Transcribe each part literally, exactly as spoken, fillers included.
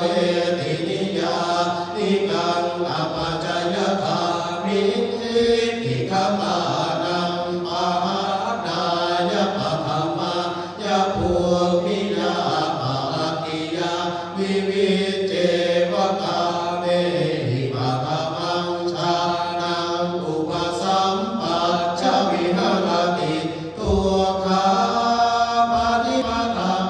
veti niyyānikaṃ apacayagāmiṃ diṭṭhigatānaṃ pahānāya paṭhamā ya bhūmiyā pahatiya vivicceva kāmehi paṭhamaṃ jhānaṃ upasampajja viharati dukkhāpaṭipadaṃ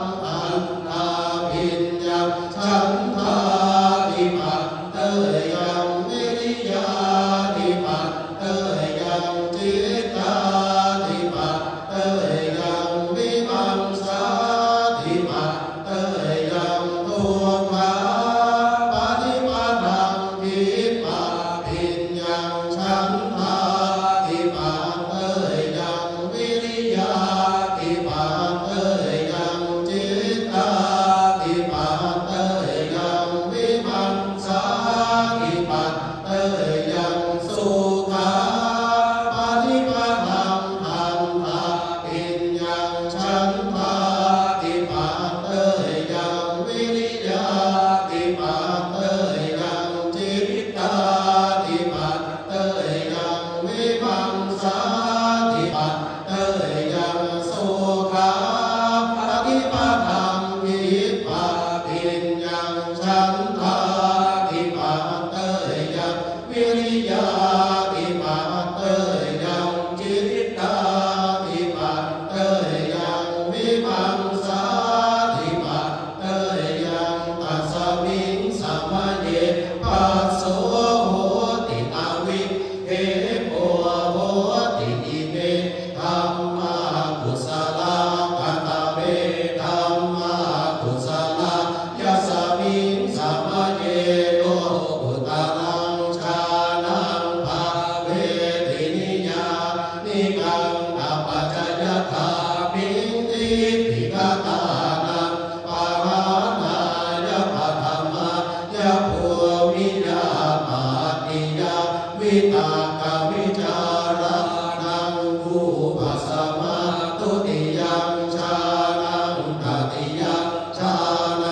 dandhābhiññaṃ chandādhipateyyaṃ viriyādhipateyyaṃ cittādhipateyyaṃ vimam sādhipateyyaṃ dukkhāpaṭipadaṃ khippābhiññaṃ chandādhipateyyaṃ viriyādhipateyyaṃ cittādhipateyyaṃ vimam sādhipateyyaṃ sukhāpaṭipadaṃ dandhābhiññaṃ chandādhipateyyaṃ viriyādhipateyyaṃ cittādhipateyyaṃ vimam sādhipateyyaṃ sukhāpaṭipadaṃ khippābhiññaṃ chandādhipateyyaṃ